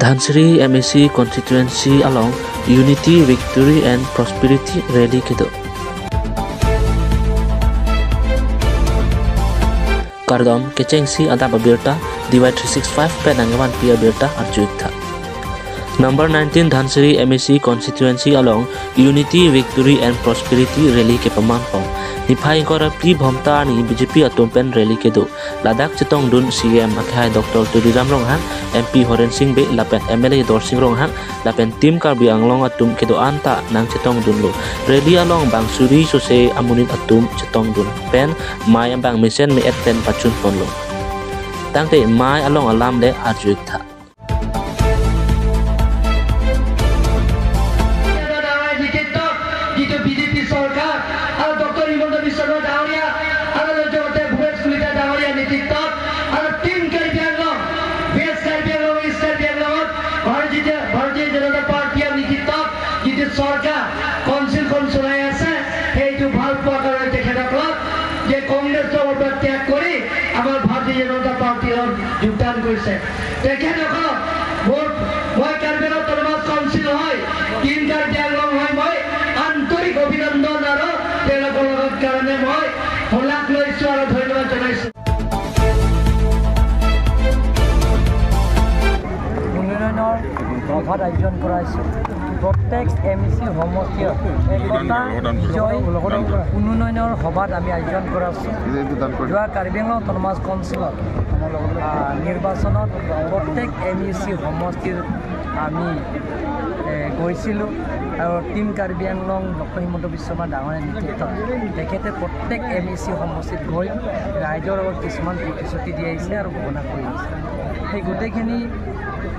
Dhansiri MEC constituency along Unity, Victory and Prosperity rally kedo. Kardom kechengsi adap abirta DY365 pen angwan pi abirta arjuitha. Number 19 Dhansiri MEC constituency along Unity, Victory and Prosperity rally ke paman pong. Niphai kor pi bhomta ani BJP atum pen rally ke do. Ladakh chitong dun CM akhai Dr. Tuliram Ronghang, MP Horen Singh be lapen MLA Dorsing Ronghang, lapen team Karbi Anglong atum ke do anta nang chitong dun lo. Rally along Bangsuri sose amunit atum chitong dun pen mai bang mission me et pen pachun pon lo. Tangte mai along alam le arjuit tha. BJP চৰকাৰ আৰু doctor Himanta Biswa Sarma ডাঙৰীয়া আৰু লগতে ভূপেশ কলিতা ডাঙৰীয়া নেতৃত্বত আৰু team Karbi Anglong, west Karbi Anglong, east Karbi আংলঙত ভাৰতীয় জনতা পাৰ্টীৰ নেতৃত্বত যিটো চৰকাৰ কাউন্সিলখন চলাই আছে, সেইটো ভাল পোৱাৰ কাৰণে তেখেতসকলক যে কংগ্ৰেছ দলৰ পৰা ত্যাগ কৰি আমাৰ ভাৰতীয় জনতা পাৰ্টীৰ যোগদান কৰিছে। তেখেতসকলক মোৰ মই কাৰ্বি আংলং অট'নমাছ কাউন্সিল হয়, টীম কাৰ্বি আংলং হয়, মই আন্তৰিক অভিনন্দন আৰু তেওঁলোকৰ লগত কাৰণে মই শলাগ লৈছো আৰু ধন্যবাদ জনাইছো। উন্নয়নৰ সভাত আয়োজন কৰা হৈছে। প্ৰত্যেক এম ই চি সমষ্টিত একতা বিজয় উন্নয়নৰ সভাত আমি আয়োজন কৰাইছোঁ। যোৱা কাৰ্বি আংলং অট'নমাছ কাউন্সিলত নিৰ্বাচনত প্ৰত্যেক এম ই চি সমষ্টিৰ আমি গৈছিলোঁ আৰু টীম কাৰ্বি আংলং ডক্টৰ হিমন্ত বিশ্ব শৰ্মা ডাঙৰীয়াৰ নেতৃত্বত তেখেতে প্ৰত্যেক এম ই চি সমষ্টিত গৈ ৰাইজৰ লগত কিছুমান প্ৰতিশ্ৰুতি দি আহিছে আৰু ঘোষণা কৰি আহিছে। সেই গোটেইখিনি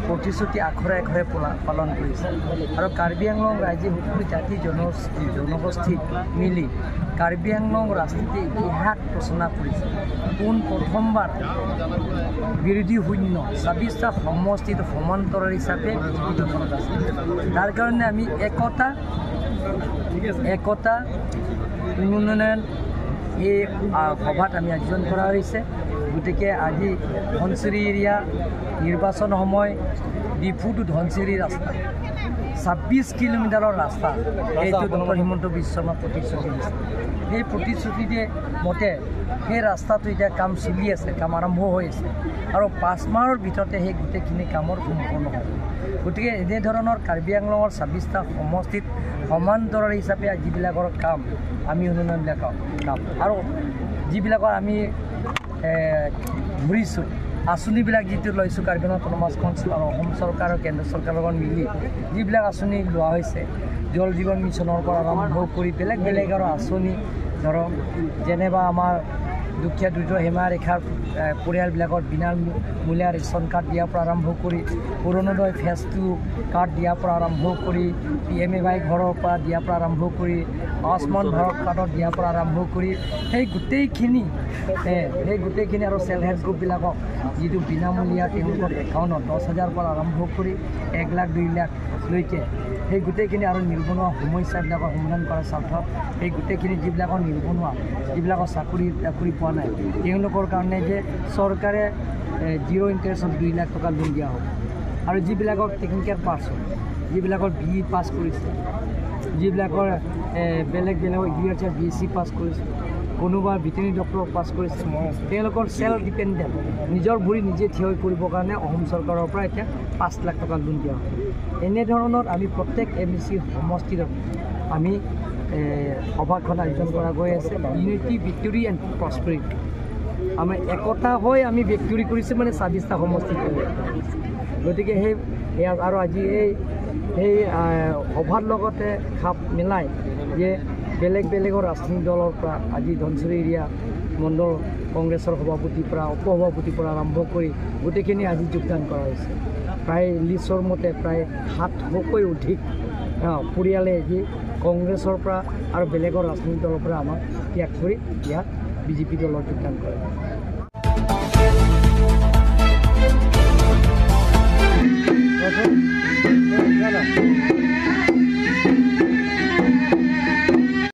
প্ৰতিশ্ৰুতি আখৰে আখৰে পালন কৰিছে আৰু কাৰ্বি আংলং ৰাজ্যে সকলো জাতি জনগোষ্ঠী মিলি কাৰ্বি আংলং ৰাজনীতি ইতিহাস ৰচনা কৰিছে। পোন প্ৰথমবাৰ বিৰোধী শূন্য 26টা সমষ্টিত সমান্তৰাল হিচাপে বিজেপি দখলত আছে। তাৰ কাৰণে আমি একতা একতা উন্নয়ন এই সভাত আমি আয়োজন কৰা হৈছে। গতিকে আজি ধনশিৰি এৰিয়া নিৰ্বাচন সময় ডিফু টু ধনশিৰি ৰাস্তা 26 কিলোমিটাৰৰ ৰাস্তা, এইটো ডক্টৰ হিমন্ত বিশ্ব শৰ্মা প্ৰতিশ্ৰুতি দিছে। সেই প্ৰতিশ্ৰুতিতে মতে সেই ৰাস্তাটো এতিয়া কাম চলি আছে, কাম আৰম্ভ হৈ আছে আৰু 5 মাহৰ ভিতৰতে সেই গোটেইখিনি কামৰ সম্পূৰ্ণ হ'ব। গতিকে এনেধৰণৰ কাৰ্বি আংলঙৰ 26টা সমষ্টিত সমান্তৰাল হিচাপে যিবিলাকৰ কাম আমি উন্নয়নবিলাকৰ কাম আৰু যিবিলাকৰ আমি ঘূৰিছোঁ আঁচনিবিলাক যিটো লৈছোঁ কাৰ্বি আংলং অট'নমাছ কাউন্সিল আৰু অসম চৰকাৰ আৰু কেন্দ্ৰ চৰকাৰৰ লগত মিলি যিবিলাক আঁচনি লোৱা হৈছে, জল জীৱন মিছনৰ পৰা আৰম্ভ কৰি বেলেগ বেলেগ আৰু আঁচনি, ধৰক যেনেবা আমাৰ দুখীয়া দৰিদ্ৰ সীমা ৰেখাৰ পৰিয়ালবিলাকৰ বিনামূলীয়া ৰেচন কাৰ্ড দিয়াৰ পৰা আৰম্ভ কৰি অৰুণোদয় ফেজ 2 কাৰ্ড দিয়াৰ পৰা আৰম্ভ কৰি পি এম এ ৱাই ঘৰৰ পৰা দিয়াৰ পৰা আৰম্ভ কৰি আয়ুষ্মান ভাৰত কাৰ্ডত দিয়াৰ পৰা আৰম্ভ কৰি সেই গোটেইখিনি আৰু চেল্ফ হেল্প গ্ৰুপবিলাকক যিটো বিনামূলীয়া তেওঁলোকৰ একাউণ্টত 10,000 পৰা আৰম্ভ কৰি 1 লাখ 2 লাখলৈকে সেই গোটেইখিনি আৰু নিবনুৱা সমস্যাবিলাকৰ সমাধান কৰাৰ স্বাৰ্থত সেই গোটেইখিনি যিবিলাকৰ নিবনুৱা যিবিলাকৰ চাকৰি তাকৰি পোৱা নাই তেওঁলোকৰ কাৰণে যে চৰকাৰে জিৰ' ইণ্টাৰেষ্টত 2 লাখ টকা লোন দিয়া হ'ব। আৰু যিবিলাকৰ টেকনিকেল পাৰ্চন, যিবিলাকৰ বি ই পাছ কৰিছে, যিবিলাকৰ বেলেগ বেলেগ এগ্ৰিকালচাৰ বি এছ চি পাছ কৰিছে, কোনোবা ভেটেৰিনেৰী ডক্টৰ পাছ কৰিছে, তেওঁলোকৰ চেল্ফ ডিপেণ্ডেণ্ট নিজৰ ভৰি নিজে থিয় কৰিবৰ কাৰণে অসম চৰকাৰৰ পৰা এতিয়া 5 লাখ টকা লোন দিয়া হয়। এনেধৰণৰ আমি প্ৰত্যেক এম ই চি সমষ্টিত আমি সভাখন আয়োজন কৰা গৈ আছে। ইউনিটি, ভিক্টৰী এণ্ড প্ৰস্পেৰিটি, আমাৰ একতা হৈ আমি ভিক্টৰী কৰিছোঁ মানে 26টা সমষ্টিত। গতিকে সেই আৰু আজি এই সেই সভাৰ লগতে খাপ মিলাই যে বেলেগ বেলেগৰ ৰাজনৈতিক দলৰ পৰা আজি ধনশিৰি এৰিয়া মণ্ডল কংগ্ৰেছৰ সভাপতিৰ পৰা উপ সভাপতিৰ পৰা আৰম্ভ কৰি গোটেইখিনি আজি যোগদান কৰা হৈছে। প্ৰায় লিষ্টৰ মতে প্ৰায় 700তকৈ অধিক পৰিয়ালে আজি কংগ্ৰেছৰ পৰা আৰু বেলেগৰ ৰাজনৈতিক দলৰ পৰা আমাক ত্যাগ কৰি ইয়াত বিজেপি দলত যোগদান কৰে।